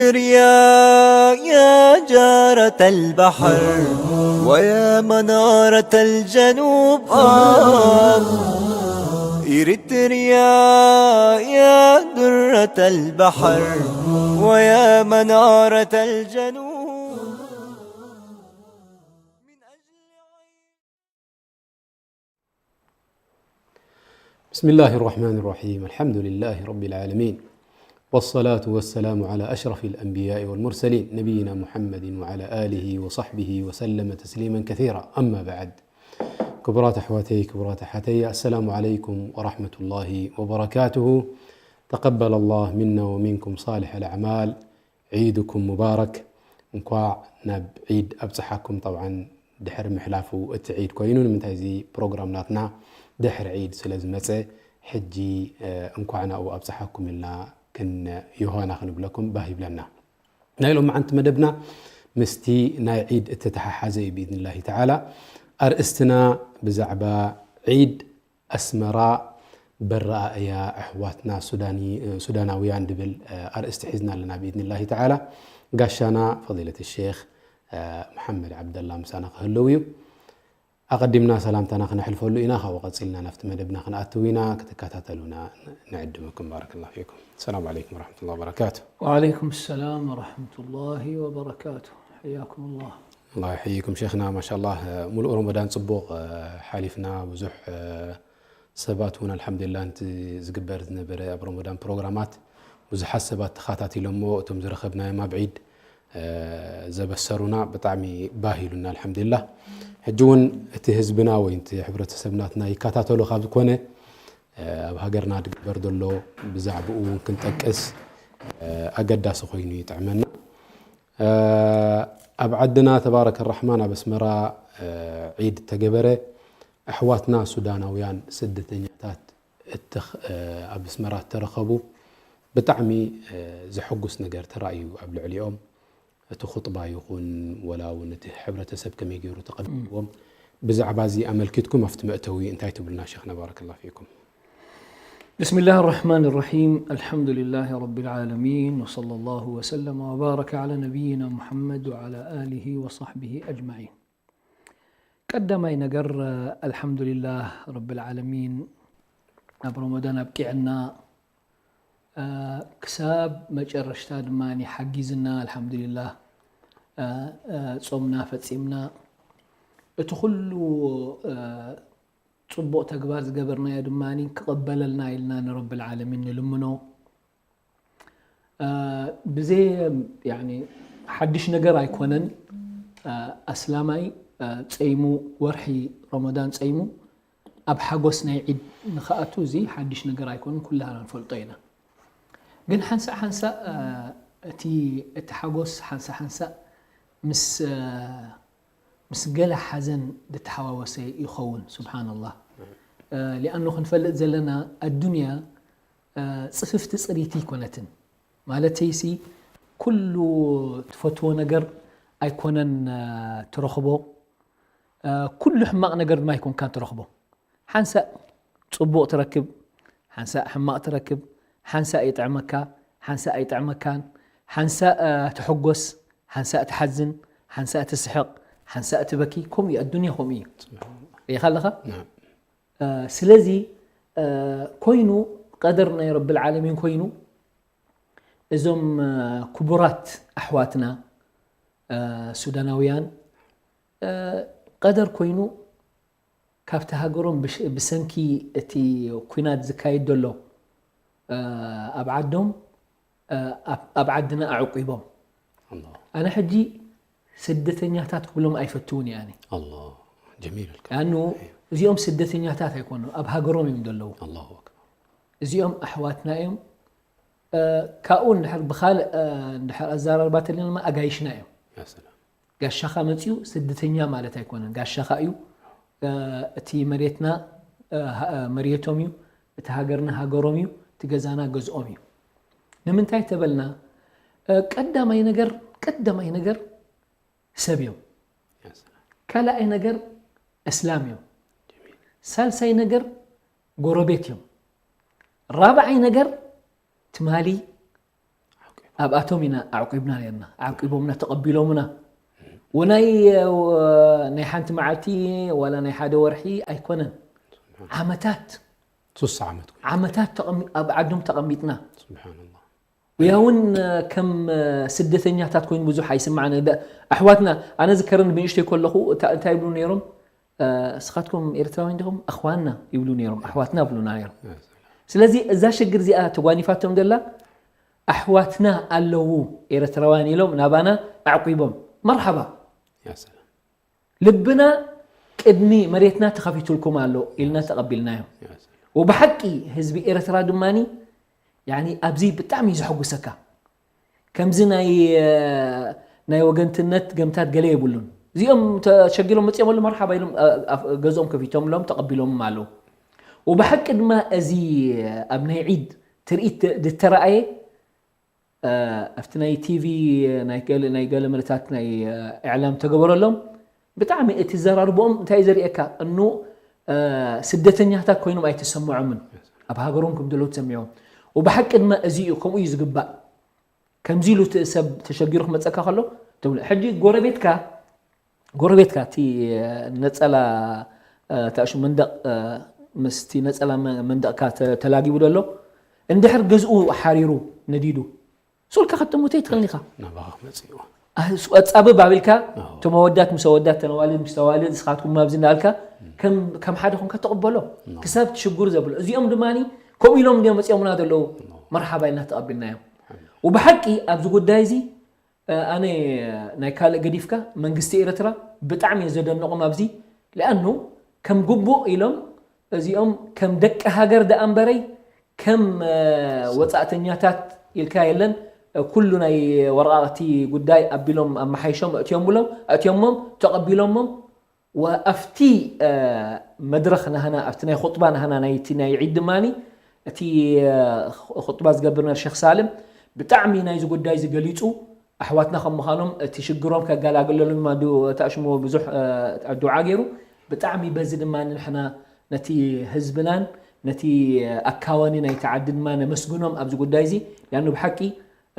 إريتريا، يا جارة البحر ويا منارة الجنوب، آه. إريتريا، يا درة البحر ويا منارة الجنوب. بسم الله الرحمن الرحيم. الحمد لله رب العالمين. والصلاة والسلام على أشرف الأنبياء والمرسلين، نبينا محمد وعلى آله وصحبه وسلم تسليما كثيرا. أما بعد. ክቡራት ኣሕዋተይ፣ ክቡራት ኣሓተይ፣ السلام عليكم ورحمة الله وبركاته. تقبل الله منا ومنكم صالح الأعمال. ዒድኩም ሙባረክ። እንኳዕ ናብ ዒድ ኣብጽሓኩም። ጠብዓን ድሕሪ ምሕላፉ እቲ ዒድ ኮይኑ፣ ንምንታይ እዚ ፕሮግራም ናትና ድሕሪ ዒድ ስለ ዝመጸ፣ ሕጂ፣ እ፣ እንኳዕ ናብኡ ኣብጽሓኩም ኢልና ክን-፣ ዮሃና ክንብለኩም ባህ ይብለና። ናይ ሎማዓንቲ መደብና ምስቲ ናይ ዒድ እተተሓሓዘ እዩ ብኢዝኒላሂ ተዓላ። ኣርእስትና ብዛዕባ ዒድ ኣስመራ በረኣእያ ኣሕዋትና ሱዳኒ-፣ ሱዳናውያን ድብል፣ እ፣ ኣርእስቲ ሒዝና ኣለና ብኢዝኒላሂ ተዓላ። ጋሻና ፈዲለት ሼኽ፣ እ፣ መሓመድ ዓብደላ ምሳና ክህልው እዩ። ኣቐዲምና ሰላምታና ክነሕልፈሉ ኢና፣ ካብኡ ቀጺልና ናብቲ መደብና ክንኣትው ኢና። ክትከታተሉና ን-፣ ንዕድመኩም። ባረከላሁ ፊኩም። ሰላም ዓለይኩም ወረሕመቱላሂ ወበረካቱ። وعليكم السلام ورحمة الله وبركاته. حياكم الله. ኣላህ ይሕይኩም ሼኽና። ማሻላህ፣ ሙሉእ ረመዳን ጽቡቕ፣ እ፣ ሓሊፍና። ብዙሕ፣ እ፣ ሰባት እውን ኣልሓምዱሊላህ፣ ነቲ ዝግበር ዝነበረ ኣብ ረመዳን ፕሮግራማት ብዙሓት ሰባት ተኸታቲሎሞ፣ እቶም ዝረኸብናዮም ኣብ ዒድ፣ እ፣ ዘበሰሩና ብጣዕሚ ባህ ኢሉና ኣልሓምዱሊላህ። ሕጂ እውን እቲ ህዝብና ወይ እቲ ሕብረተሰብ ናትና ይከታተሎ ካብ ዝኾነ፣ እ፣ ኣብ ሃገርና ዝግበር ዘሎ ብዛዕባኡ እውን ክንጠቅስ፣ እ፣ ኣገዳሲ ኮይኑ ይጥዕመና። እ፣ ኣብ ዓድና ተባረከ ራሕማን ኣብ ኣስመራ፣ እ፣ ዒድ ተገበረ። ኣሕዋትና ሱዳናውያን ስደተኛታት እትኽ-፣ እ፣ ኣብ ኣስመራ እተረኸቡ ብጣዕሚ፣ እ፣ ዘሐጉስ ነገር ተራእዩ ኣብ ልዕሊኦም። እቲ ኹጥባ ይኹን ወላ እውን እቲ ሕብረተሰብ ከመይ ገይሩ ተቐቢልዎም፣ ብዛዕባ እዚ ኣመልኪትኩም ኣብቲ መእተዊ እንታይ ትብሉና ሸኽና? ባረከላሁ ፊኩም። بسم الله الرحمن الرحيم. الحمد لله رب العالمين، وصلى الله وسلم وبارك على نبينا محمد وعلى آله وصحبه أجمعين. ቀዳማይ ነገር፣ ኣልሓምዱሊላህ ረብል ዓለሚን፣ ናብ ረመዳን ኣብቂዕና፣ እ፣ ክሳብ መጨረሽታ ድማ ሓጊዝና፣ ኣልሓምዱሊላህ፣ እ፣ እ፣ ጾምና ፈጺምና። እቲ ኩሉ፣ እ፣ ጽቡቕ ተግባር ዝገበርናዮ ድማ ክቕበለልና ኢልና ንረብል ዓለሚን ንልምኖ። እ፣ ብዘይ፣ ያኒ፣ ሓድሽ ነገር ኣይኮነን። እ፣ ኣስላማይ፣ እ፣ ጸይሙ፣ ወርሒ ረመዳን ጸይሙ ኣብ ሓጎስ ናይ ዒድ ንኽኣቱ፣ እዚ ሓድሽ ነገር ኣይኮነን፣ ኩላህና ንፈልጦ ኢና። ግን ሓንሳእ ሓንሳእ፣ እ፣ እቲ፣ እቲ ሓጎስ ሓንሳእ ሓንሳእ ምስ፣ እ፣ ምስ ገለ ሓዘን ዝተሓዋወሰ ይኸውን። ሱብሓነላህ። እ፣ ሊኣኑ ክንፈልጥ ዘለና፣ ኣዱንያ፣ እ፣ ጽፍፍቲ ጽሪቲ ኣይኮነትን። ማለተይሲ፣ ኩሉ ትፈትዎ ነገር ኣይኮነን፣ እ፣ ትረኽቦ። እ፣ ኩሉ ሕማቕ ነገር ድማ ኣይኮንካን ትረኽቦ። ሓንሳእ ጽቡቕ ትረክብ፣ ሓንሳእ ሕማቕ ትረክብ፣ ሓንሳእ ይጥዕመካ፣ ሓንሳእ ኣይጥዕመካን፣ ሓንሳእ፣ እ፣ ትሕጎስ፣ ሓንሳእ ትሓዝን፣ ሓንሳእ ትስሕቕ፣ ሓንሳእ ትበኪ። ከምኡ እዩ፣ ኣዱንያ ከምኡ እዩ። ሪኢኻ ኣለኻ? ናም። እ፣ ስለዚ፣ እ፣ ኮይኑ፣ ቀደር ናይ ረብል ዓለሚን ኮይኑ፣ እዞም፣ እ፣ ክቡራት ኣሕዋትና፣ እ፣ ሱዳናውያን፣ እ፣ ቀደር ኮይኑ፣ ካብቲ ሃገሮም ብሽ-፣ ብሰንኪ እቲ ኲናት ዝካየድ ዘሎ፣ እ፣ ኣብ ዓዶም፣ እ፣ ኣብ፣ ኣብ ዓድና ኣዕቂቦም። ኣላህ። ኣነ ሕጂ ስደተኛታት ክብሎም ኣይፈትውን እየ ኣነ። ኣላህ። ጀሚል ኣልከላም። ኣኑ እዚኦም ስደተኛታት ኣይኮኑ፣ ኣብ ሃገሮም እዮም ዘለዉ። ኣላሁ ኣክበር። እዚኦም ኣሕዋትና እዮም። እ፣ ካብኡ እንድሕር ብኻልእ፣ እ፣ እንድሕር ኣዘራርባ ተለና ድማ ኣጋይሽና እዮም። ያ ሰላም። ጋሻኻ መጺኡ ስደተኛ ማለት ኣይኮነን። ጋሻኻ እዩ። እ፣ እቲ መሬትና፣ እ፣ ሃ-፣ እ፣ መሬቶም እዩ። እቲ ሃገርና ሃገሮም እዩ። እቲ ገዛና ገዝኦም እዩ። ንምንታይ ተበልና፣ እ፣ ቀዳማይ ነገር፣ ቀዳማይ ነገር ሰብ እዮም። ያ ሰላም። ካልኣይ ነገር እስላም እዮም። ጀሚል። ሳልሳይ ነገር ጎረቤት እዮም። ራብዓይ ነገር ትማሊ ኦኬ። ኣብኣቶም ኢና ኣዕቂብና ነርና። ኣዕቂቦምና፣ ተቐቢሎምና። ወናይ፣ እ፣ ናይ ሓንቲ መዓልቲ ዋላ ናይ ሓደ ወርሒ ኣይኮነን። ዓመታት፣ ሱሳ ዓመት ኮይኑ። ዓመታት ተቐሚ-፣ ኣብ ዓዶም ተቐሚጥና። ስብሓንላህ። ወያ እውን፣ እ፣ ከም፣ እ፣ ስደተኛታት ኮይኑ ብዙሕ ኣይስማዕን። ደ-፣ ኣሕዋትና፣ ኣነ ዝከረኒ ብንእሽተይ ከለኹ፣ እታ-፣ እንታይ ይብሉ ነይሮም? እ፣ "እስኻትኩም ኤርትራውያን ዲኹም? ኣኽዋንና" ይብሉ ነይሮም። ኣሕዋትና ይብሉና ነይሮም። ስለዚ እዛ ሽግር እዚኣ ተጓኒፋቶም ዘላ ኣሕዋትና ኣለዉ ኤርትራውያን ኢሎም ናባና ኣዕቂቦም። መርሓባ። ያ ሰላም። ልብና ቅድሚ መሬትና ተኸፊቱልኩም ኣሎ ኢልና ተቐቢልናዮም። ያ ሰላም። ወብሓቂ ህዝቢ ኤርትራ ድማኒ፣ ያኒ፣ ኣብዚ ብጣዕሚ እዩ ዘሐጉሰካ። ከምዚ ናይ፣ እ፣ ናይ ወገንትነት ገምታት ገለ የብሉን። እዚኦም ተሸጊሮም መጺኦም ኣለዉ፣ መርሓባ ኢሎም፣ እ፣ ኣፍ-፣ ገዝኦም ከፊቶምሎም ተቐቢሎምም ኣለዉ። ወብሓቂ ድማ እዚ ኣብ ናይ ዒድ ትርኢት ድ-፣ ድተረኣየ፣ እ፣ ኣብቲ ናይ ቲቪ ናይ ገለ፣ ናይ ገለ መለታት ናይ፣ እ፣ ኢዕላም ተገበረሎም። ብጣዕሚ እቲ ዘራርብኦም እንታይ እዩ ዘርእየካ? እኑ፣ እ፣ ስደተኛታት ኮይኖም ኣይተሰምዖምን። ኣብ ሃገሮም ከም ዘለዉ ተሰሚዖም። ወብሓቂ ድማ እዚ እዩ፣ ከምኡ እዩ ዝግባእ። ከምዚ ኢሉ እቲ ሰብ ተሸጊሩ ክመጸካ ከሎ፣ ትብሎ። ሕጂ ጎረቤትካ፣ ጎረቤትካ እቲ ነጸላ፣ እ፣ ተኣሹ መንደቕ፣ እ፣ ምስቲ ነጸላ መ-፣ መንደቕካ ተ-፣ ተላጊቡ ዘሎ፣ እንድሕር ገዝኡ ሓሪሩ ነዲዱ፣ ሱልካ ከተምውቶ ኣይትኽእልን ኢኻ። ናባኻ ክመጽእ እዩ። ኣህ፣ ሱ-፣ ኣጻብብ ኣቢልካ፣ ኣዎ። እቶም ኣወዳት ምስ ኣወዳት፣ ተን ኣዋልድ ምስ ኣዋልድ፣ ንስኻትኩም ኣብዚ እናበልካ፣ ከም፣ ከም ሓደ ኮንካ ተቐበሎ። ኣዎ። ክሳብ እቲ ሽጉር ዘብሎ። እዚኦም ድማኒ ከምኡ ኢሎም እንድዮም መጺኦምና ዘለዉ። ኣዎ። መርሓባ ኢልና ተቐቢልናዮም። ኣዎ። ወብሓቂ ኣብዚ ጉዳይ እዚ፣ እ፣ ኣነ ናይ ካልእ ገዲፍካ፣ መንግስቲ ኤርትራ ብጣዕሚ እየ ዘደንቖም ኣብዚ። ሊኣኑ ከም ግቡእ ኢሎም እዚኦም ከም ደቂ ሃገር ደኣ እምበረይ ከም፣ እ፣ ወጻእተኛታት ኢልካ የለን። እ፣ ኩሉ ናይ ወረቓቕቲ ጉዳይ ኣቢሎም ኣመሓይሾም ኣእትዮምሎም፣ ኣእትዮሞም፣ ተቐቢሎሞም። ወኣብቲ፣ እ፣ መድረኽ ናህና፣ ኣብቲ ናይ ኹጥባ ናህና፣ ናይቲ ናይ ዒድ ድማኒ፣ እቲ፣ እ፣ ኹጥባ ዝገብር ነር ሸኽ ሳልም ብጣዕሚ ናይዚ ጉዳይ እዚ ገሊጹ፣ ኣሕዋትና ከም ምዃኖም እቲ ሽግሮም ከገላግለሎም ድማ ዱ-፣ ተኣሽሞ ብዙሕ፣ እ፣ ዱዓ ገይሩ። ብጣዕሚ በዚ ድማ ንሕና ነቲ ህዝብናን ነቲ ኣካዋኒ ናይቲ ዓዲ ድማ ነመስግኖም ኣብዚ ጉዳይ እዚ። ሊኣኑ ብሓቂ፣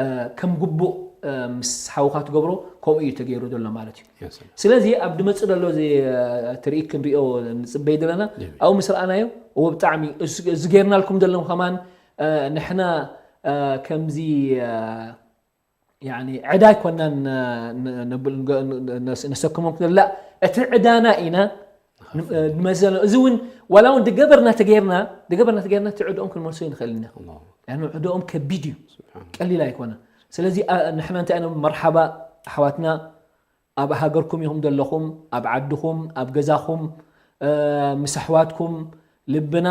እ፣ ከም ግቡእ፣ እ፣ ምስ ሓውኻ ትገብሮ ከምኡ እዩ ተገይሩ ዘሎ ማለት እዩ። ያ ሰላም። ስለዚ ኣብ ድመጽእ ዘሎ እዚ፣ እ፣ ትርኢት ክንሪኦ ንጽበይ ዘለና፣ ጀሚል። ኣብኡ ምስ ረኣናዮ፣ እዎ ብጣዕሚ እስ-፣ እዚ ገይርናልኩም ዘለኹም ከማን፣ እ፣ ንሕና፣ እ፣ ከምዚ፣ እ፣ ያኒ ዕዳ ኣይኮናን፣ እ፣ ን-፣ ነብል-፣ ን-፣ ነስ-፣ ነሰክሞም ክነላ፣ እቲ ዕዳና ኢና ን-፣ እ፣ ንመዘኖ። እዚ እውን ዋላ እውን ድገበርና ተገይርና፣ ድገበርና ተገይርና፣ እቲ ዕድኦም ክንመልሶ ይንኽእል ኢና። ኣላሁ ኣክበር። ያኒ ዕድኦም ከቢድ እዩ። ስብሓን። ቀሊል ኣይኮነ። ስለዚ፣ ኣ-፣ ንሕና እንታይ ኢና፣ መርሓባ ኣሕዋትና፣ ኣብ ሃገርኩም ኢኹም ዘለኹም፣ ኣብ ዓድኹም፣ ኣብ ገዛኹም፣ እ፣ ምስ ኣሕዋትኩም ልብና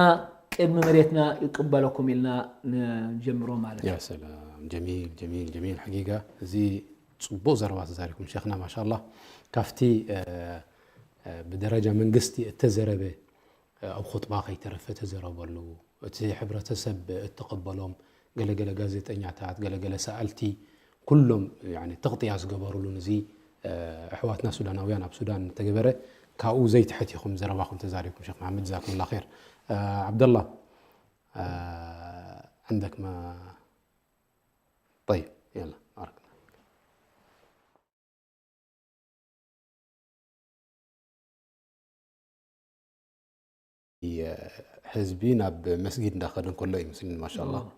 ቅድሚ መሬትና ይቅበለኩም ኢልና ንጀምሮ ማለት እዩ። ያ ሰላም፣ ጀሚል፣ ጀሚል፣ ጀሚል። ሓቂቃ እዚ ጽቡቕ ዘረባ ተዛሪብኩም ሸኽና፣ ማሻኣላህ። ካብቲ፣ እ፣ እ፣ ብደረጃ መንግስቲ እተዘረበ፣ እ፣ ኣብ ኹጥባ ከይተረፈ ተዘረበሉ፣ እቲ ሕብረተሰብ እተቐበሎም፣ ገለገለ ጋዜጠኛታት፣ ገለገለ ሰኣልቲ፣ ኩሎም፣ ያኒ፣ ተቕጥያ ዝገበሩሉን እዚ፣ እ፣ ኣሕዋትና ሱዳናውያን ኣብ ሱዳን ተገበረ፣ ካብኡ ዘይትሕት ኢኹም ዘረባኹም ተዛሪብኩም። ሸኽ መሓመድ፣ ጀዛኩምላ ኸይር። እ፣ ዓብደላ፣ እ፣ عندك ما، طيب، يلا، بارك الله. ህዝቢ ናብ መስጊድ እንዳኸደ እንከሎ እዩ መስልኒ፣ ማሻኣላህ። ኣዎ።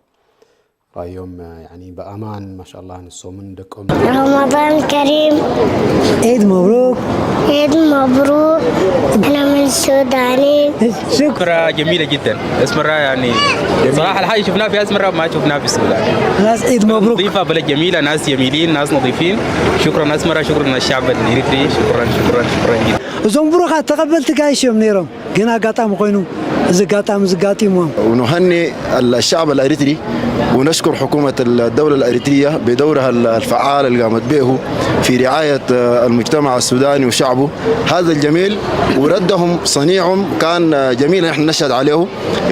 ራዮም፣ ያኒ፣ ብኣማን፣ ማሻኣላህ፣ ንሶምን ደቆም። رمضان كريم. عيد مبروك. عيد مبروك. أنا من السوداني. شكرا. أسمرة جميلة جدا. أسمرة، يعني، صراحة، الحاجة شفناها في أسمرة ما شفناها في السودان. خلاص، عيد مبروك. نظيفة، بلد جميلة، ناس جميلين، ناس نظيفين. شكرا أسمرة، شكرا الشعب الإريتري، شكرا، شكرا، شكرا جدا. እዞም ብሩኻት ተቐበልቲ ጋይሽ እዮም ነይሮም፣ ግን ኣጋጣሚ ኮይኑ እዚ ኣጋጣሚ እዚ ኣጋጢምዎም። ونهنئ الشعب الأريتري ونشكر حكومة الدولة الأريترية بدورها الفعال اللي قامت به في رعاية المجتمع السوداني وشعبه هذا الجميل، وردهم صنيعهم كان جميل، نحن نشهد عليه.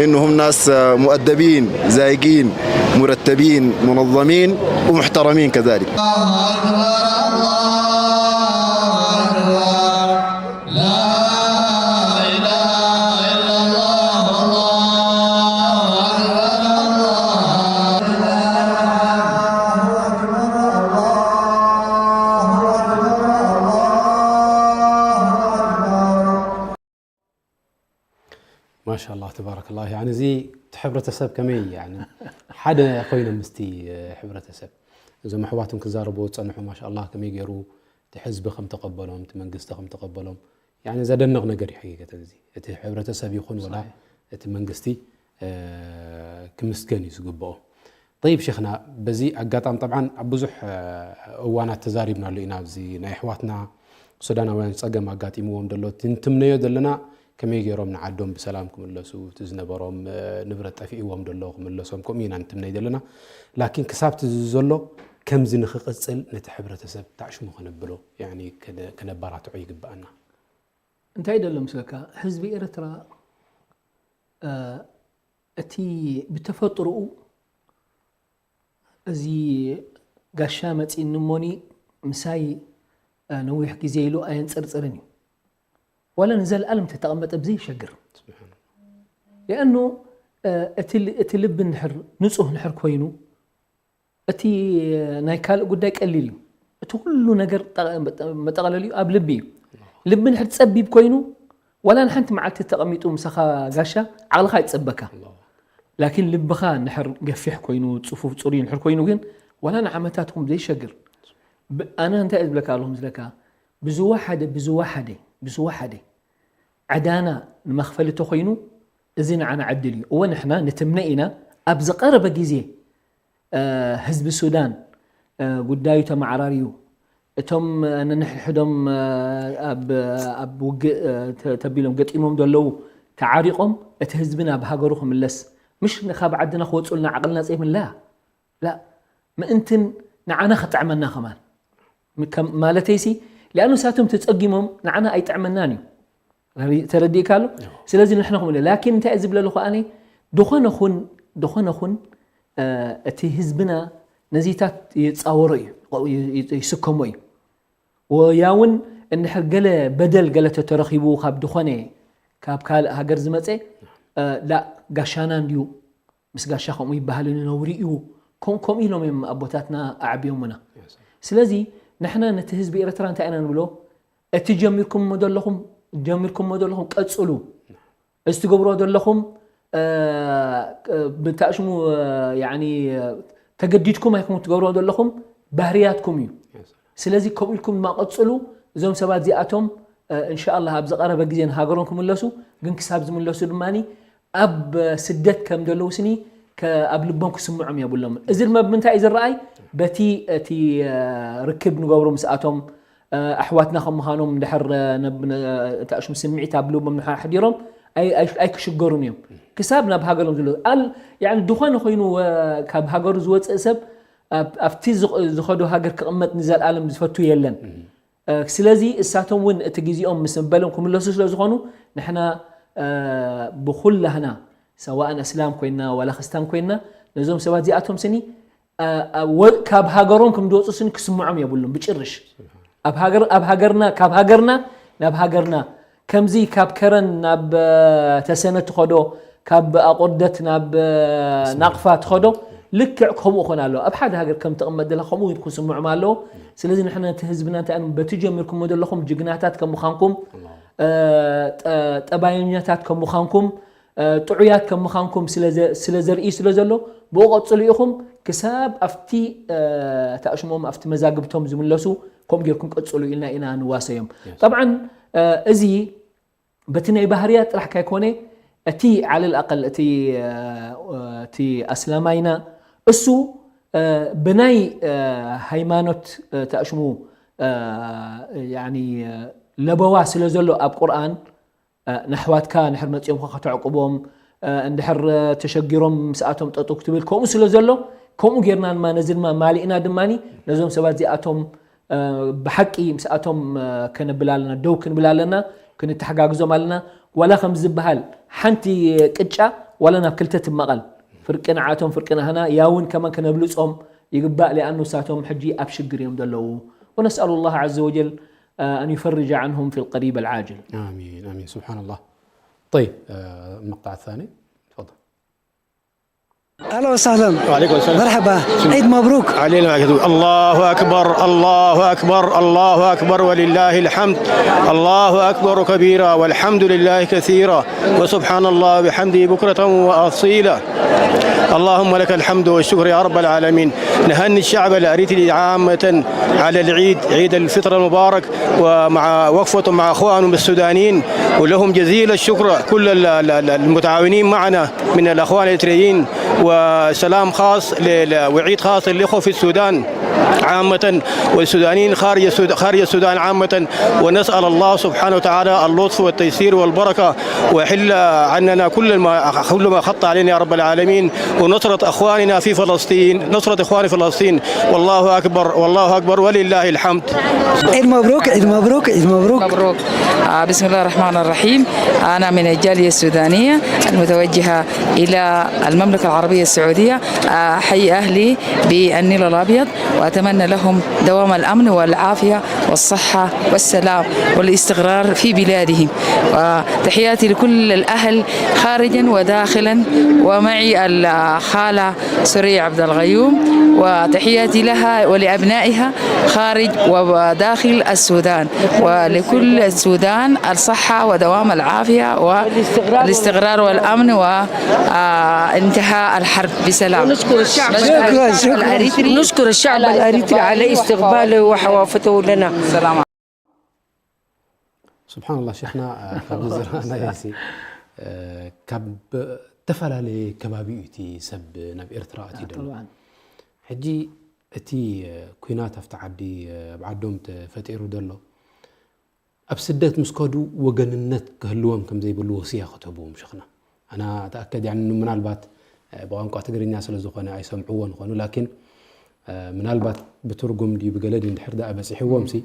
إنهم ناس، آه، مؤدبين، زايقين، مرتبين، منظمين، ومحترمين كذلك. ማሻላ ተባረከላ። ያኒ እዚ እቲ ሕብረተሰብ ከመይ ያኒ ሓደ ኮይኖም ምስቲ ሕብረተሰብ እዞም ኣሕዋትን ክዛረቡ ዝጸንሑ ማሻላ ከመይ ገይሩ እቲ ሕዝቢ ከም ተቐበሎም እቲ መንግስቲ ከም ተቐበሎም ያኒ ዘደንቕ ነገር እዩ። ሕቂቀተን እዚ እቲ ሕብረተሰብ ይኹን ወላ እቲ መንግስቲ ክምስገን እዩ ዝግብኦ። ጠይብ ሸይኽና፣ በዚ ኣጋጣሚ ጠብዓን ኣብ ብዙሕ እዋናት ተዛሪብናሉ ኢና። ኣብዚ ናይ ኣሕዋትና ሱዳናውያን ጸገም ኣጋጢምዎም ዘሎ እቲ እንትምነዮ ዘለና ከመይ ገይሮም ንዓዶም ብሰላም ክምለሱ፣ እቲ ዝነበሮም ንብረት ጠፊእዎም ዘሎ ክምለሶም ከምኡ ኢና እንትምነይ ዘለና። ላኪን ክሳብ እቲ ዘሎ ከምዚ ንኽቕጽል ነቲ ሕብረተሰብ ታዕሽሙ ከነብሎ ያኒ ከነ- ከነባራትዖ ይግብኣና። እንታይ ደሎ ምስለካ ህዝቢ ኤርትራ እቲ ብተፈጥሮኡ እዚ ጋሻ መፂኒ እሞኒ ምሳይ ነዊሕ ግዜ ኢሉ ኣየንፅርፅርን እዩ። ዋላ ንዘለኣለም ተተቐመጠ ብዘይሸግር ሊኣኑ እቲ ልቢ ንድሕር ንፁህ ንድሕር ኮይኑ እቲ ናይ ካልእ ጉዳይ ቀሊል እዩ። እቲ ኩሉ ነገር መጠቐለሊኡ ኣብ ልቢ እዩ። ልቢ ንድሕር ፀቢብ ኮይኑ ዋላ ንሓንቲ መዓልቲ ተቐሚጡ ምሳኻ ጋሻ ዓቕልኻ ይፀበካ። ላኪን ልብኻ ንድሕር ገፊሕ ኮይኑ ፅፉፍ ፅሩይ ንድሕር ኮይኑ ግን ዋላ ንዓመታት ኹም ዘይሸግር። ኣነ እንታይ እየ ዝብለካ ኣለኹ ዝለካ ብዝወሓደ ብዝወሓደ ብዝወሓደ ዕዳና ንመኽፈሊ ተኾይኑ እዚ ንዓና ዕድል እዩ። እወ ንሕና ንትምነ ኢና ኣብ ዝቐረበ ግዜ ህዝቢ ሱዳን ጉዳዩ ተመዓራርዩ እቶም ነንሕድሕዶም ኣብ ውግእ ተቢሎም ገጢሞም ዘለዉ ተዓሪቖም እቲ ህዝቢ ናብ ሃገሩ ክምለስ ምሽ ካብ ዓድና ክወፁልና ዓቕልና ዘይምለያ ላ ምእንትን ንዓና ክጥዕመና ከማን ማለተይሲ ሊኣኑ ሳቶም ተፀጊሞም ንዓና ኣይጥዕመናን እዩ። ተረዲእካ ኣሎ። ስለዚ ንሕና ከምኡ ላኪን እንታይ ዝብለሉ ከኣኒ ዝኾነ ኹን ዝኾነ ኹን እቲ ህዝብና ነዚታት ይፃወሮ እዩ ይስከሞ እዩ። ወያውን እንድሕር ገለ በደል ገለ ተተረኺቡ ካብ ዝኾነ ካብ ካልእ ሃገር ዝመፀ ላ ጋሻና እንድዩ ምስ ጋሻ ከምኡ ይበሃል ነውሪ እዩ። ከምኡ ኢሎም እዮም ኣቦታትና ኣዕብዮምና። ስለዚ ንሕና ነቲ ህዝቢ ኤርትራ እንታይ ኢና ንብሎ? እቲ ጀሚርኩሞ ዘለኹም ጀሚርኩሞ ዘለኹም ቀጽሉ። እዚ ትገብርዎ ዘለኹም ብታሽሙ ተገዲድኩም ኣይኩም ትገብርዎ ዘለኹም ባህርያትኩም እዩ። ስለዚ ከምኡ ኢልኩም ድማ ቀጽሉ። እዞም ሰባት እዚኣቶም እንሻኣላ ኣብ ዝቐረበ ግዜ ንሃገሮም ክምለሱ ግን ክሳብ ዝምለሱ ድማ ኣብ ስደት ከም ዘለዉ ስኒ ኣብ ልቦም ክስምዖም የብሎም። እዚ ድማ ብምንታይ እዩ ዝረኣይ? በቲ እቲ ርክብ ንገብሮ ምስኣቶም ኣሕዋትና ከም ምዃኖም እንድሕር ተእሽም ስምዒት ኣብ ልቦም ንሓሕዲሮም ኣይክሽገሩን እዮም። ክሳብ ናብ ሃገሮም ዝለ ዝኾነ ኮይኑ ካብ ሃገሩ ዝወፅእ ሰብ ኣብቲ ዝኸዶ ሃገር ክቕመጥ ንዘለኣለም ዝፈቱ የለን። ስለዚ እሳቶም እውን እቲ ግዜኦም ምስ በሎም ክምለሱ ስለ ዝኾኑ ንሕና ብኩላህና ሰዋእን እስላም ኮይና ዋላ ክስታን ኮይና ነዞም ሰባት እዚኣቶም ስኒ ካብ ሃገሮም ከም ዝወፁ ስኒ ክስምዖም የብሉም ብጭርሽ። ኣብ ሃገርና ካብ ሃገርና ናብ ሃገርና ከምዚ ካብ ከረን ናብ ተሰነ ትኸዶ ካብ ኣቆርደት ናብ ናቕፋ ትኸዶ ልክዕ ከምኡ ኮን ኣለዎ። ኣብ ሓደ ሃገር ከም ተቐመጥ ዘለ ከምኡ ክስምዖም ኣለዎ። ስለዚ ንሕና ነቲ ህዝብና እንታይ በቲ ጀሚርኩሞ ዘለኹም ጅግናታት ከም ምዃንኩም ጠባየኛታት ከም ምዃንኩም ጥዑያት ከም ምዃንኩም ስለ ዘርኢ ስለ ዘሎ ብኡ ቀፅሉ ኢኹም ክሳብ ኣብቲ ተኣሽሞም ኣብቲ መዛግብቶም ዝምለሱ ከምኡ ጌርኩም ቀፅሉ ኢልና ኢና ንዋሰዮም። ጠብዓን እዚ በቲ ናይ ባህርያት ጥራሕ ካይኮነ እቲ ዓለል ኣቀል እቲ እቲ ኣስላማይና እሱ ብናይ ሃይማኖት ተእሽሙ ለበዋ ስለ ዘሎ ኣብ ቁርኣን ንኣሕዋትካ ንድሕር መፂኦምካ ከተዕቁቦም እንድሕር ተሸጊሮም ምስኣቶም ጠጠው ክትብል ከምኡ ስለ ዘሎ ከምኡ ጌርና ድማ ነዚ ድማ ማሊእና ድማ ነዞም ሰባት እዚኣቶም ብሓቂ ምስኣቶም ከነብል ኣለና፣ ደው ክንብል ኣለና፣ ክንተሓጋግዞም ኣለና። ዋላ ከም ዝበሃል ሓንቲ ቅጫ ዋላ ናብ ክልተ ትመቐል፣ ፍርቂ ንዓቶም ፍርቂ ናህና ያውን ከማን ከነብልፆም ይግባእ። ሊኣኑ ንሳቶም ሕጂ ኣብ ሽግር እዮም ዘለዉ። ونسأل الله عز وجل أن يفرج عنهم في القريب العاجل. آمين آمين. سبحان الله. طيب المقطع الثاني تفضل. اهلا وسهلا. وعليكم السلام. مرحبا. عيد مبروك. علينا وعليكم. الله أكبر، الله أكبر، الله أكبر، ولله الحمد. الله أكبر كبيرا، والحمد لله كثيرا، وسبحان الله بحمده بكرة وأصيلا. اللهم لك الحمد والشكر يا رب العالمين. نهني الشعب الأريتري عامة على العيد، عيد الفطر المبارك، ومع وقفة مع أخوانهم السودانيين، ولهم جزيل الشكر كل ال- ال- ال- المتعاونين معنا من الأخوان الإريتريين، وسلام خاص ل- ل- وعيد خاص للإخوة في السودان عامة، والسودانيين خارج السود- خارج السودان عامة، ونسأل الله سبحانه وتعالى اللطف والتيسير والبركة، ويحل عننا كل ما كل ما خط علينا يا رب العالمين، ونصرة أخواننا في فلسطين، نصرة إخوان فلسطين. والله أكبر، والله أكبر، ولله الحمد. عيد مبروك، عيد مبروك، عيد مبروك. مبروك. آه، بسم الله الرحمن الرحيم. أنا من الجالية السودانية المتوجهة إلى المملكة العربية السعودية. آه، أحيي أهلي بالنيل الأبيض، وأتمنى لهم دوام الأمن والعافية والصحة والسلام والاستقرار في بلادهم. وتحياتي لكل الأهل خارجا وداخلا، ومعي الخالة سورية عبد الغيوم، وتحياتي لها ولأبنائها خارج وداخل السودان، ولكل السودان الصحة ودوام العافية والاستقرار والأمن وانتهاء الحرب بسلام. نشكر الشعب شكرا، شكرا. نشكر الشعب الأريتري على استقباله وحوافته لنا. ስብሓንላ ሸሕና ካብዚ ዝረኣናዮ ሲ ካብ ዝተፈላለየ ከባቢ እዩ እቲ ሰብ ናብ ኤርትራ ኣትዩ ዘሎ። ሕጂ እቲ ኩናት ኣብቲ ዓዲ ኣብ ዓዶም ተፈጢሩ ዘሎ ኣብ ስደት ምስ ከዱ ወገንነት ክህልዎም ከም ዘይብሉ ወስያ ክትህብዎም ሸኽና ኣና ተኣከድ ያ ምናልባት ብቋንቋ ትግርኛ ስለ ዝኾነ ኣይሰምዕዎ ንኾኑ ላኪን ምናልባት ብትርጉም ድዩ ብገለ ድዩ እንድሕር ደኣ በፂሕዎም ሲ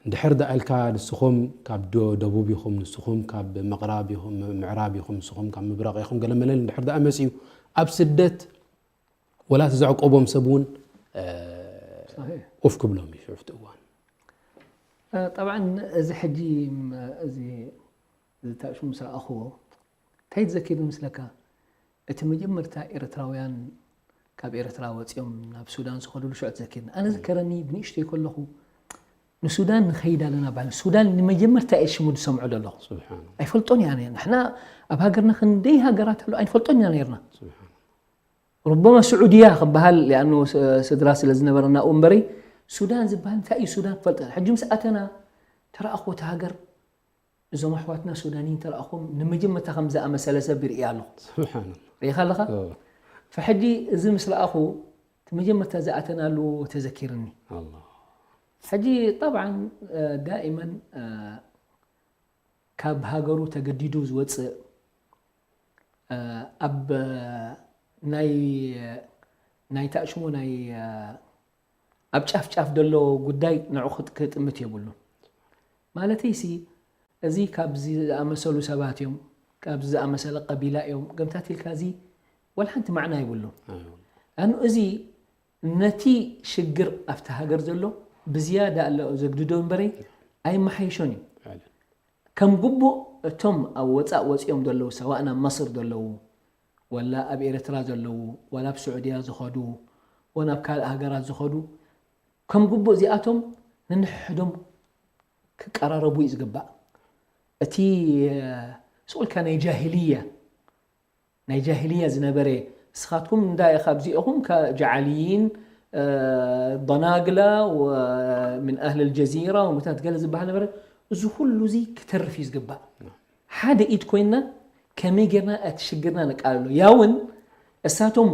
እንድሕር ደኣ ኢልካ ንስኹም ካብ ደቡብ ኢኹም ንስኹም ካብ ምቕራብ ኢኹም ምዕራብ ኢኹም ንስኹም ካብ ምብራቕ ኢኹም ገለ መለል እንድሕር ደኣ መፂኡ ኣብ ስደት ወላ እቲ ዘዕቆቦም ሰብ እውን ኡፍ ክብሎም እዩ ሽዑ እዋን ጠብዓን እዚ ሕጂ እዚ ዝታእሹ ምስ ረኣኽዎ እንታይ ትዘኪር ምስለካ እቲ መጀመርታ ኤርትራውያን ካብ ኤርትራ ወፂኦም ናብ ሱዳን ዝኸዱሉ ሽዑ ትዘኪርኒ ኣነ ዝከረኒ ብንእሽተይ ከለኹ ንሱዳን ንኸይድ ኣለና ባል ሱዳን ንመጀመርታ እየ ሽሙ ዝሰምዖ ዘለኹ ኣይፈልጦን እያ ንሕና ኣብ ሃገርና ክንደይ ሃገራት ኣሎ ኣይንፈልጦን ኢና ነርና ሩበማ ስዑድያ ክበሃል ሊኣኑ ስድራ ስለ ዝነበረና ኡ እምበረይ ሱዳን ዝበሃል እንታይ እዩ ሱዳን ክፈልጠ ሕጂ ምስ ኣተና ተረኣኽዎ እቲ ሃገር እዞም ኣሕዋትና ሱዳንይን ተረኣኽዎም ንመጀመርታ ከም ዝኣመሰለ ሰብ ይርእያ ኣለኹ ርኢኻ ኣለኻ ፈሕጂ እዚ ምስ ረኣኹ እቲ መጀመርታ ዝኣተናሉ ተዘኪርኒ ሕጂ ጠብዓን ዳኢመን ካብ ሃገሩ ተገዲዱ ዝወፅእ ኣብ ናይ ናይ ታእሽሙ ናይ ኣብ ጫፍ ጫፍ ዘሎ ጉዳይ ንዑ ክጥምት የብሉ ማለተይ ሲ እዚ ካብዚ ዝኣመሰሉ ሰባት እዮም ካብዚ ዝኣመሰለ ቀቢላ እዮም ገምታት ኢልካ እዚ ወላ ሓንቲ ማዕና ይብሉ ኣኑ እዚ ነቲ ሽግር ኣብቲ ሃገር ዘሎ ብዝያዳ ኣሎ ዘግድዶ እምበረይ ኣይመሓይሾን እዩ ከም ግቡእ እቶም ኣብ ወፃእ ወፂኦም ዘለዉ ሰዋእ ናብ መስር ዘለዉ ወላ ኣብ ኤርትራ ዘለዉ ወላ ኣብ ስዑድያ ዝኸዱ ወላ ኣብ ካልእ ሃገራት ዝኸዱ ከም ግቡእ እዚኣቶም ንንሕዶም ክቀራረቡ እዩ ዝግባእ እቲ ስቁልካ ናይ ጃሂልያ ናይ ጃሂልያ ዝነበረ እስኻትኩም እንዳ ኢኻ ኣብዚኦኹም ጃዓልይን ضناقلة ومن أهل الجزيرة ومتات ገለ ዝበሃል ነበረ እዚ ኩሉ እዚ ክተርፍ እዩ ዝግባእ ሓደ ኢድ ኮይንና ከመይ ጌርና እቲ ሽግርና ነቃልሎ ያውን እሳቶም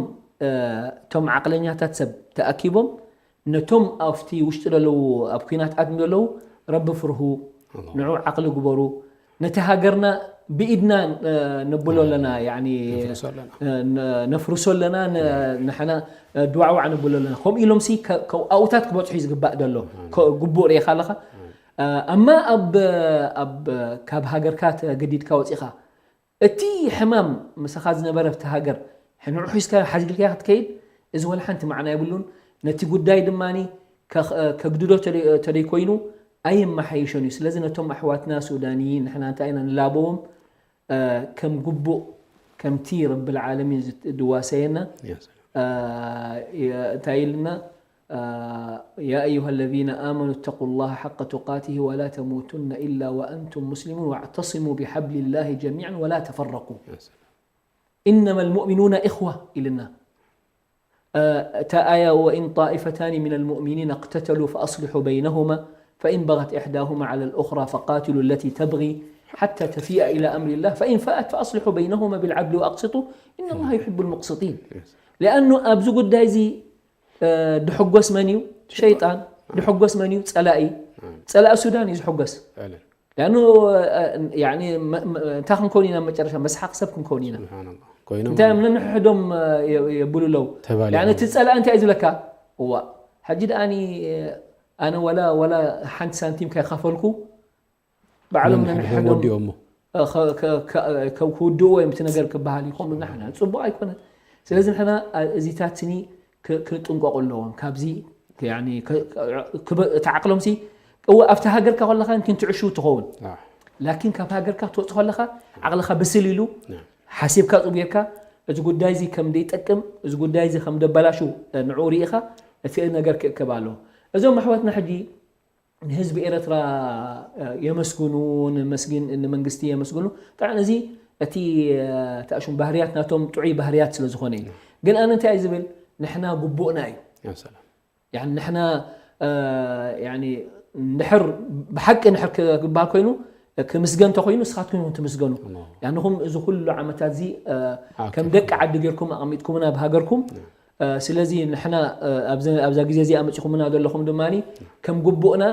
እቶም ዓቅለኛታት ሰብ ተኣኪቦም ነቶም ኣብቲ ውሽጢ ዘለዉ ኣብ ኩናት ዓድም ዘለዉ ረቢ ፍርሁ ንዑ ዓቅሊ ግበሩ ነቲ ሃገርና ብኢድና ነብሎ ኣለና ነፍርሶ ኣለና ንሕና ድዋዕዋዕ ነብሎ ኣለና ከምኡ ኢሎም ሲ ከውኣውታት ክበፅሑ እዩ ዝግባእ ዘሎ ግቡእ ርኢኻ ኣለኻ ኣማ ኣብ ኣብ ካብ ሃገርካ ተገዲድካ ወፂኻ እቲ ሕማም ምሳኻ ዝነበረ ኣብቲ ሃገር ንዑ ሒዝካ ሓዝግልካ ክትከይድ እዚ ወላ ሓንቲ ማዕና የብሉን ነቲ ጉዳይ ድማ ከግድዶ ተደይኮይኑ ኣየመሓይሾን እዩ ስለዚ ነቶም ኣሕዋትና ሱዳንይን ንሕና እንታይ ኢና ንላበዎም ከም ግቡእ ከምቲ ረብል ዓለሚን ዝት- ዝዋሰየና يا سلام. እ፣ የ- እንታይ ኢልና እ፣ يا أيها الذين آمنوا اتقوا الله حق تقاته ولا تموتن إلا وأنتم مسلمون واعتصموا بحبل الله جميعا ولا تفرقوا يا سلام. إنما المؤمنون إخوة ኢልና እ፣ እታ ኣያ وإن طائفتان من المؤمنين اقتتلوا فأصلحوا بينهما فإن بغت إحداهما على الأخرى فقاتلوا التي تبغي حتى تفيء إلى أمر الله فإن فاءت فأصلحوا بينهما بالعدل وأقسطوا إن الله يحب المقسطين. لأنه ኣብዚ ጉዳይ እዚ እ፣ ድሕጎስ መን እዩ? ሸይጣን። ድሕጎስ መን እዩ? ጸላኢ። ጸላኢ ሱዳን እዩ ዝሕጎስ። فعلا. لأنه እ፣ ያኒ መ- መ- እንታይ ክንከውን ኢና መጨረሻ መስሓቕ ሰብ ክንከውን ኢና። سبحان الله. ኮይኖም እንታይ እዮም ነንሕዶም እ፣ የ- የብሉ ኣለዉ። ተባሊዖም። ያኒ እቲ ጸላኢ እንታይ እዩ ዝብለካ? እዋ ሕጂ ደኣኒ እ፣ ኣነ ወላ ወላ ሓንቲ ሳንቲም ከይኸፈልኩ ባዕሎም ነንሕድሕዶም ነንሕዶም ወዲኦሞ። እ፣ ከ- ከ- ከ- ከ- ክውድኡ ወይም እቲ ነገር ክበሃል ይኾኑ ንሕና ጽቡቕ ኣይኮነን። ስለዚ ንሕና እ፣ እዚታት ስኒ ክ- ክጥንቀቑ ኣለዎም። ካብዚ ያኒ ክ- ክ- ክበ- እቲ ዓቕሎም ሲ እወ ኣብቲ ሃገርካ ከለኻ ክንትዕሹ ትኸውን آه. ላኪን ካብ ሃገርካ ትወፅ ከለኻ ዓቕልኻ ብስል ኢሉ نعم. ሓሲብካ ፅቡርካ እዚ ጉዳይ እዚ ከም ደይጠቅም እዚ ጉዳይ እዚ ከም ደበላሹ ንዕኡ ርኢኻ እቲ ነገር ክእከብ ኣለዎ። እዞም ኣሕዋትና ሕጂ ንህዝቢ ኤረትራ የመስግኑ ንመስግን ንመንግስቲ የመስግኑ። ጠብዓን እዚ እቲ ተኣሹም ባህርያት ናቶም ጥዑይ ባህርያት ስለ ዝኾነ እዩ። ግን ኣነ እንታይ እዩ ዝብል ንሕና ግቡእና እዩ يا سلام. يعني ንሕና يعني እንድሕር ብሓቂ እንድሕር ክበሃል ኮይኑ ክምስገን እንተኮይኑ ንስኻትኩም ኢኹም ትምስገኑ። ንኹም እዚ ኩሉ ዓመታት እዚ ከም ደቂ ዓዲ ጌርኩም ኣቐሚጥኩምና ኣብ ሃገርኩም። ስለዚ ንሕና ኣብዛ ግዜ እዚኣ መፂኹምና ዘለኹም ድማ ከም ግቡእና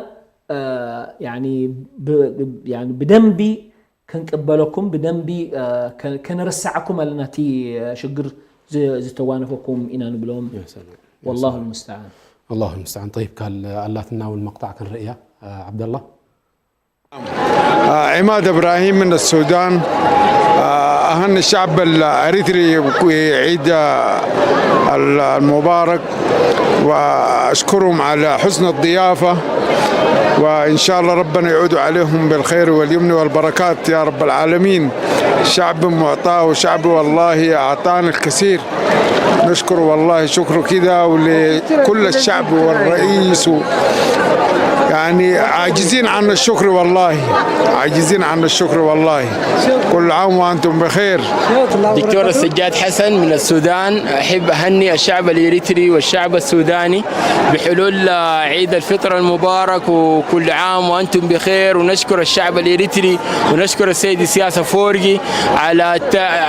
ብደንቢ ክንቅበለኩም ብደንቢ ከነረስዓኩም ኣለና እቲ ሽግር ዝተዋነፈኩም ኢና ንብሎም። والله المستعان. الله المستعان. طيب ካል ኣላትና እውን መቕጣዕ ክንርእያ ዓብደላ عماد إبراهيم من السودان. أهني الشعب الإريتري بعيد المبارك، وأشكرهم على حسن الضيافة، وإن شاء الله ربنا يعود عليهم بالخير واليمن والبركات يا رب العالمين. شعب معطاء وشعب والله أعطانا الكثير. نشكر والله شكر كده ولكل الشعب والرئيس و... يعني عاجزين عن الشكر والله، عاجزين عن الشكر والله. كل عام وأنتم بخير. دكتور السجاد حسن من السودان. أحب أهني الشعب الإريتري والشعب السوداني بحلول عيد الفطر المبارك، وكل عام وأنتم بخير. ونشكر الشعب الإريتري ونشكر السيد إسياس أفورقي على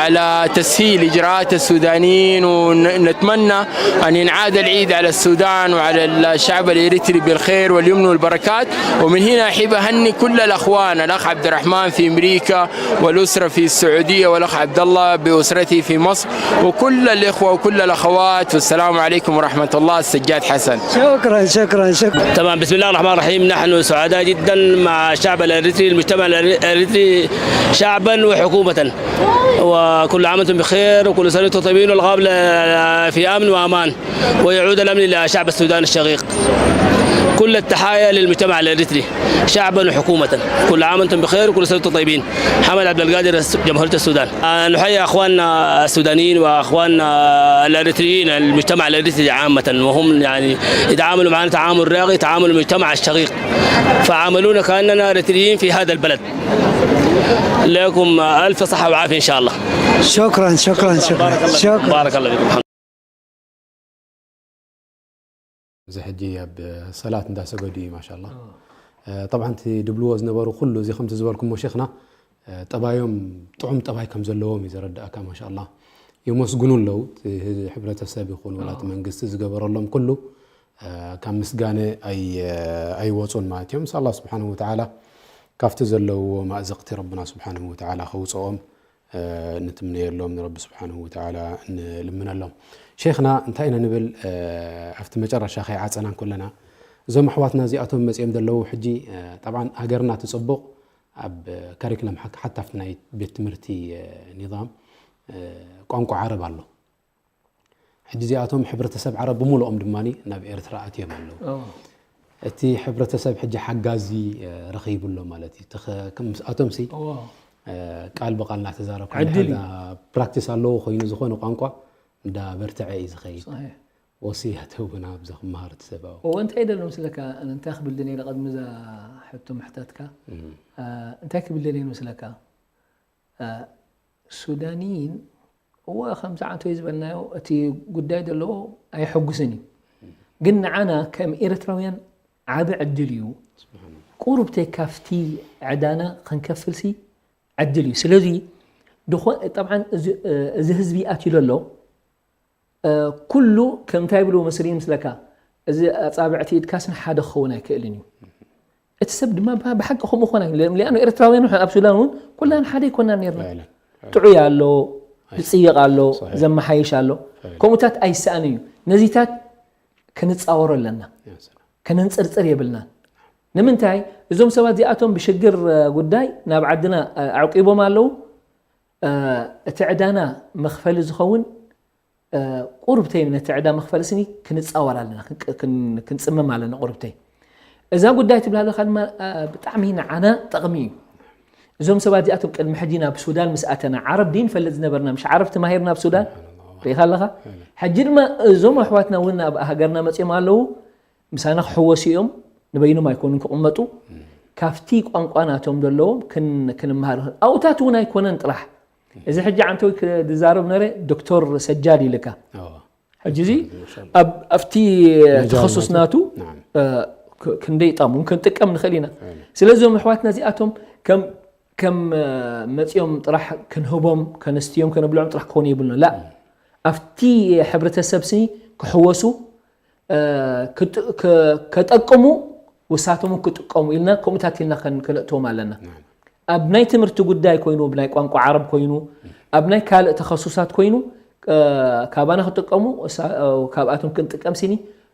على تسهيل إجراءات السودانيين، ونتمنى أن ينعاد العيد على السودان وعلى الشعب الإريتري بالخير واليمن والبركات. ومن هنا أحب أهني كل الأخوان، الأخ عبد الرحمن في أمريكا والأسرة في السعودية، والأخ عبد الله بأسرته في مصر، وكل الإخوة وكل الأخوات. والسلام عليكم ورحمة الله. السجاد حسن. شكرا شكرا شكرا. تمام، بسم الله الرحمن الرحيم. نحن سعداء جدا مع الشعب الإريتري، المجتمع الإريتري شعبا وحكومة، وكل عام وأنتم بخير وكل سنة وأنتم طيبين، والغابة في أمن وأمان، ويعود الأمن إلى شعب السودان الشقيق. كل التحايا للمجتمع الإريتري شعبا وحكومة. كل عام وأنتم بخير وكل سنة وأنتم طيبين. محمد عبد القادر، جمهورية السودان. نحيي أخواننا السودانيين وأخواننا الإريتريين، المجتمع الإريتري عامة، وهم يعني يتعاملوا معنا تعامل راقي، تعامل المجتمع الشقيق، فعاملونا كأننا إريتريين في هذا البلد. لكم ألف صحة وعافية إن شاء الله. شكرا شكرا شكرا شكرا. بارك الله فيكم. እዚ ሕጂ ኣብ ሰላት እንዳሰገዱ እዩ ማሻላ። ጠብዓን እቲ ድብልዎ ዝነበሩ ኩሉ እዚ ከምቲ ዝበልኩሞ ሼኽና ጠባዮም ጥዑም ጠባይ ከም ዘለዎም እዩ ዘረድኣካ ማሻላ። የመስግኑ ኣለዉ እቲ ህብረተሰብ ይኹን ወላ እቲ መንግስቲ ዝገበረሎም ኩሉ ካብ ምስጋነ ኣይወፁን ማለት እዮም። ንስ ኣላ ስብሓን ወተዓላ ካብቲ ዘለውዎ ማእዘቕቲ ረብና ስብሓን ወተዓላ ከውፅኦም ንትምነየሎም ንረቢ ስብሓንሁ ወተዓላ ንልምነሎም። ሼኽና እንታይ ኢና ንብል ኣብቲ መጨረሻ ከይዓፀና እንከለና እዞም ኣሕዋትና እዚኣቶም መፂኦም ዘለዉ ሕጂ ጠብዓን ሃገርና ትፅቡቕ ኣብ ካሪክለም ሓታፍቲ ናይ ቤት ትምህርቲ ኒዛም ቋንቋ ዓረብ ኣሎ። ሕጂ እዚኣቶም ሕብረተሰብ ዓረብ ብምልኦም ድማ ናብ ኤርትራ ኣትዮም ኣለዉ። እቲ ሕብረተሰብ ሕጂ ሓጋዚ ረኺቡ ኣሎ ማለት እዩ። ምስኣቶም ሲ ቃል ብቃል እናተዛረብካ ዕድል እዩ። ፕራክቲስ ኣለዎ ኮይኑ ዝኾነ ቋንቋ እንዳ በርትዐ እዩ ዝኸይድ። صحيح ወስያት እውን ኣብዚ ክመሃር እቲ ሰብኣዊ እዎ እንታይ ደሎ ምስለካ? ኣነ እንታይ ክብል ደልየ ኢለ ቅድሚ እዛ ሕቶ ምሕታትካ፣ እ፣ እንታይ ክብል ደልየ ምስለካ? እ፣ ሱዳንይን እዎ ከምዚ ዓንቶይ ዝበልናዮ እቲ ጉዳይ ዘለዎ ኣይሐጉስን እዩ። ግን ንዓና ከም ኤርትራውያን ዓቢ ዕድል እዩ። ቁሩብተይ ካብቲ ዕዳና ክንከፍልሲ ዕድል እዩ። ስለዚ ድኾ-፣ ጠብዓን እዚ፣ እዚ ህዝቢ ኣትዩ ዘሎ፣ እ፣ ኩሉ ከምታይ ብሉ መስሪን ምስለካ፣ እዚ ኣጻብዕቲ ኢድካስ ንሓደ ክኸውን ኣይክእልን እዩ። እቲ ሰብ ድማ ብ-፣ ብሓቂ ከምኡ ክኾን ኣይክእልን። ሊኣኑ ኤርትራውያን ንሕና ኣብ ሱዳን እውን ኩላን ሓደ ኣይኮናን ነርና። فعلا ጥዑይ ኣሎ፣ ዝጽይቕ ኣሎ፣ صحيح ዘመሓይሽ ኣሎ። ከምኡታት ኣይሰኣን እዩ። ነዚታት ክንጻወሮ ኣለና። يا سلام ከነንጽርጽር የብልናን። ንምንታይ እዞም ሰባት እዚኣቶም ብሽግር፣ እ፣ ጉዳይ ናብ ዓድና፣ እ፣ ኣዕቂቦም ኣለዉ። እ፣ እቲ ዕዳና መኽፈሊ ዝኸውን፣ እ፣ ቁሩብተይ ነቲ ዕዳ መኽፈሊ ስኒ ክንጻወር ኣለና፣ ክንቅ-፣ ክን-፣ ክንጽመም ኣለና ቁሩብተይ። እዛ ጉዳይ ትብላ ዘለኻ ድማ፣ እ፣ ብጣዕሚ ንዓና ጠቕሚ እዩ። እዞም ሰባት እዚኣቶም ቅድሚ ሕጂ ናብ ሱዳን ምስ ኣተና ዓረብ ድዩ ንፈልጥ ዝነበርና፣ ምሽ ዓረብ ተማሂርና ኣብ ሱዳን ርኢኻ ኣለኻ። ሕጂ ድማ እዞም ኣሕዋትና እውን ኣብ ሃገርና መጺኦም ኣለዉ። ምሳና ክሕወሱ እዮም፣ ንበይኖም ኣይኮኑን ክቕመጡ። ካብቲ ቋንቋ ናቶም ዘለዎም ክን-፣ ክንመሃር ንኽእል። ኣብኡታት እውን ኣይኮነን ጥራሕ። እዚ ሕጂ ዓንተዊ ክዛረብ ነረ ዶክተር ሰጃድ ኢልካ። اه ሕጂ እዚ ما شاء الله ኣብ-፣ ኣብቲ መጃል ተኸሱስ ናቱ። ናቱ نعم እ፣ ክ-፣ ክንደይ ጣሙ ክንጥቀም ንኽእል ኢና። فعلا ስለዚ እዞም ኣሕዋትና እዚኣቶም ከም፣ ከም፣ እ፣ መጺኦም ጥራሕ ክንህቦም፣ ከነስትዮም፣ ከነብልዖም ጥራሕ ክኾኑ የብሉና። ላ፣ ኣብቲ ሕብረተሰብ ስኒ ክሕወሱ፣ እ፣ ክጥ-፣ ከ-፣ ከጠቅሙ፣ ውሳቶም ክጥቀሙ ኢልና፣ ከምኡታት ኢልና ከን-፣ ከነእትዎም ኣለና። نعم ኣብ ናይ ትምህርቲ ጉዳይ ኮይኑ፣ ኣብ ናይ ቋንቋ ዓረብ ኮይኑ፣ ኣብ ናይ ካልእ ተኸሱሳት ኮይኑ፣ እ፣ ካባና ክጥቀሙ፣ እሳ-፣ እ፣ ካብኣቶም ክንጥቀም ሲኒ፣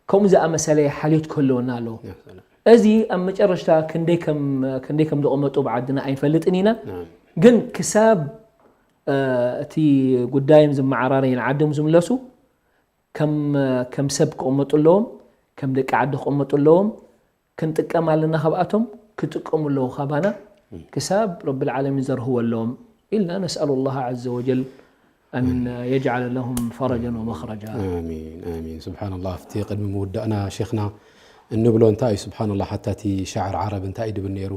ከምኡ ዝኣመሰለ ሓልዮት ክህልወና ኣለዎ። يا سلام እዚ ኣብ መጨረሽታ ክንደይ ከም፣ ክንደይ ከም ዘቐመጡ ብዓድና ኣይንፈልጥን ኢና። نعم ግን ክሳብ፣ እ፣ እቲ ጉዳዮም ዝመዓራረይ ንዓዶም ዝምለሱ ከም፣ ከም ሰብ ክቕመጡ ኣለዎም፣ ከም ደቂ ዓዲ ክቕመጡ ኣለዎም። ክንጥቀም ኣለና ካብኣቶም፣ ክጥቀሙ ኣለዉ ካባና። ክሳብ ረብል ዓለሚን ዘርህወ ኣለዎም ኢልና ነስኣሉ ላህ ዓዘ ወጀል ኣን የጅዓለ ለሁም ፈረጀን ወመኽረጃ። ኣሚን ኣሚን። ስብሓንላህ፣ ኣብቲ ቅድሚ ምውዳእና ሼኽና እንብሎ እንታይ እዩ? ስብሓንላህ፣ ሓታ እቲ ሻዕር ዓረብ እንታይ እዩ ድብል ነይሩ?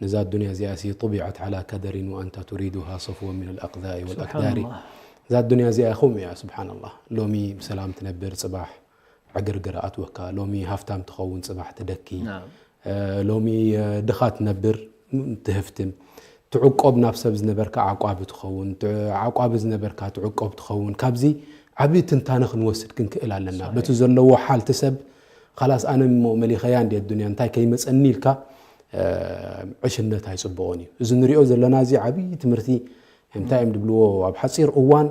ነዛ ዱንያ እዚኣ ሲ طبعت على قدر وأنت تريدها صفوا من الأقذاء والأقدار። ስብሓንላህ። እዛ ዱንያ እዚኣ ከምኡ እያ። ስብሓንላህ፣ ሎሚ ብሰላም ትነብር፣ ጽባሕ ዕግርግር ኣትወካ። ሎሚ ሃፍታም ትኸውን፣ ጽባሕ ትደኪ። ናም። እ፣ ሎሚ፣ እ፣ ድኻ ትነብር፣ ም-፣ ትህፍትም። ትዕቆብ ናብ ሰብ ዝነበርካ ዓቋቢ ትኸውን፣ ት-፣ ዓቋቢ ዝነበርካ ትዕቆብ ትኸውን። ካብዚ ዓብዪ ትንታነ ክንወስድ ክንክእል ኣለና። صحيح። በቲ ዘለዎ ሓልቲ ሰብ፣ ኻላስ ኣነ እሞ መሊኸያ እንድየ ዱንያ፣ እንታይ ከይመጸኒ ኢልካ፣ እ፣ ዕሽነት ኣይጽቡቕን እዩ። እዚ ንሪኦ ዘለና እዚ ዓብዪ ትምህርቲ፣ እንታይ እዮም ድብልዎ፣ ኣብ ሓጺር እዋን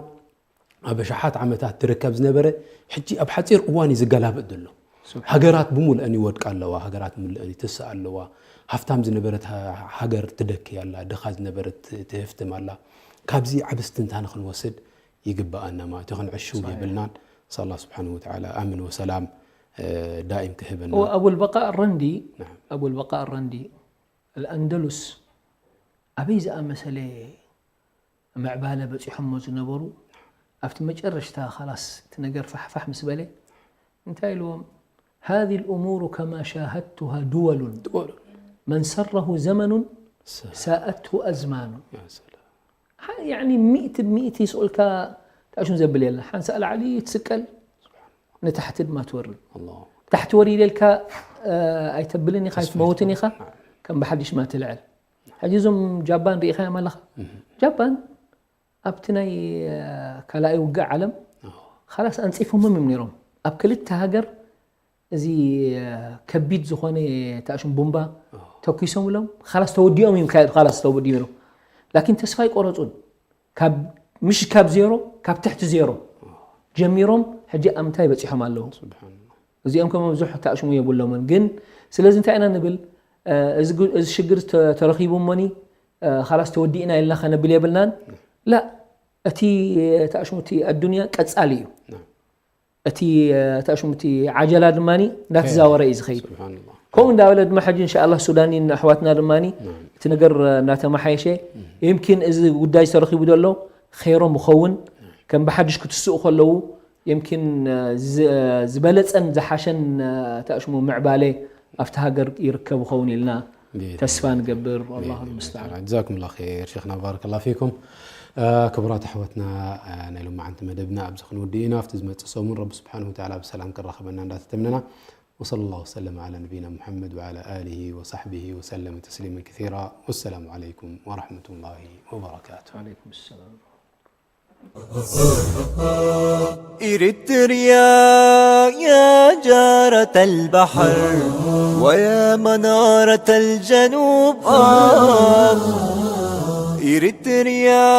ኣብ ኣሽሓት ዓመታት ትርከብ ዝነበረ፣ ሕጂ ኣብ ሓጺር እዋን እዩ ዝገላበጥ ዘሎ። ሃገራት ብምሉአን ይወድቃ ኣለዋ፣ ሃገራት ብምሉአን ይትስኣ ኣለዋ። ሃፍታም ዝነበረት ሃ-፣ ሃገር ትደኪ ኣላ፣ ድኻ ዝነበረት ትህፍትም ኣላ። ካብዚ ዓቢ ትንታነ ክንወስድ ይግብኣና ማለት እዩ። ክንዕሽው صحيح። የብልናን። ንስኣላህ ስብሓንሁ ወተዓላ ኣምን ወሰላም፣ እ፣ ዳኢም ክህበና። هو أبو البقاء الرندي، نعم. أبو البقاء الرندي، الأندلس ኣበይ ዝኣመሰለ ምዕባለ በጺሖሞ ዝነበሩ፣ ኣብቲ መጨረሽታ ኻላስ እቲ ነገር ፋሕፋሕ ምስ በለ እንታይ ኢልዎም? هذه الأمور كما شاهدتها دول، من سره زمن ساءته أزمان። ያ ሰላም። ሓ-፣ ያኒ ሚእቲ ብሚእቲ ይስኦልካ፣ ታሽም ዘብል የለ። ሓንሳእ ላዕሊ ትስቀል፣ ንታሕቲ ድማ ትወርድ። ኣላሁ ታሕቲ ወሪደ ኢልካ፣ እ፣ ኣይተብልን ኢኻ፣ ኣይትመውትን ኢኻ፣ ከም ብሓድሽ ማ ትልዕል። ሕጂ እዞም ጃባን ርኢኻዮም ኣለኻ? ጃባን ኣብቲ ናይ፣ እ፣ ካልኣይ ውግእ ዓለም ኻላስ ኣንጺፎሞም እዮም ነይሮም። ኣብ ክልተ ሃገር እዚ፣ እ፣ ከቢድ ዝኾነ ታሽም ቡምባ ተኩሶም ኢሎም፣ ኻላስ ተወዲኦም እዮም፣ ካየዱ ኻላስ ተወዲኦም ኢሎም። ላኪን ተስፋ ኣይቆረጹን። ካብ፣ ምሽ ካብ ዜሮ፣ ካብ ትሕቲ ዜሮ ጀሚሮም ሕጂ ኣብ ምንታይ በጺሖም ኣለዉ? ስብሓንላህ። እዚኦም ከመ ብዙሕ ተኣሽሙ የብሎምን። ግን ስለዚ እንታይ ኢና ንብል? እ፣ እዚ ግ-፣ እዚ ሽግር ተ-፣ ተረኺቡ እሞኒ፣ እ፣ ኻላስ ተወዲእና ኢልና ኸነብል የብልናን። ላ፣ እቲ ተኣሽሙ፣ እቲ ኣዱንያ ቀጻሊ እዩ። ናም። እቲ፣ እ፣ ተኣሽሙ፣ እቲ ዓጀላ ድማ እንዳተዛወረ እዩ ዝኸይድ። ስብሓንላህ። ከምኡ እንዳበለ ድማ ሕጂ እንሻኣላ ሱዳኒን ኣሕዋትና ድማ እቲ ነገር እናተመሓየሸ ይምኪን እዚ ጉዳይ ተረኺቡ ዘሎ ኸይሮም ይኸውን ከም ብሓድሽ ክትስኡ ከለዉ የምኪን ዝበለፀን ዝሓሸን ተእሽሙ ምዕባለ ኣብቲ ሃገር ይርከብ ይኸውን ኢልና ተስፋ ንገብር። ኣላሁ ልሙስተዓን። ጀዛኩም ላ ር ሸይኽና ባረከላ ፊኩም። ክቡራት ኣሕዋትና ናይ ሎማዓንቲ መደብና ኣብዚ ክንውድእ ኢና። ኣብቲ ዝመፅእ ሰሙን ረቢ ስብሓን ወተዓላ ብሰላም ክራኸበና እንዳተተምነና وصلى الله وسلم على نبينا محمد وعلى آله وصحبه وسلم تسليما كثيرا. والسلام عليكم ورحمة الله وبركاته. عليكم السلام. إريتريا يا جارة البحر ويا منارة الجنوب آه. إريتريا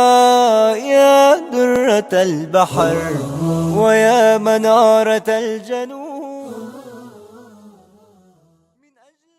يا درة البحر ويا منارة الجنوب من أجل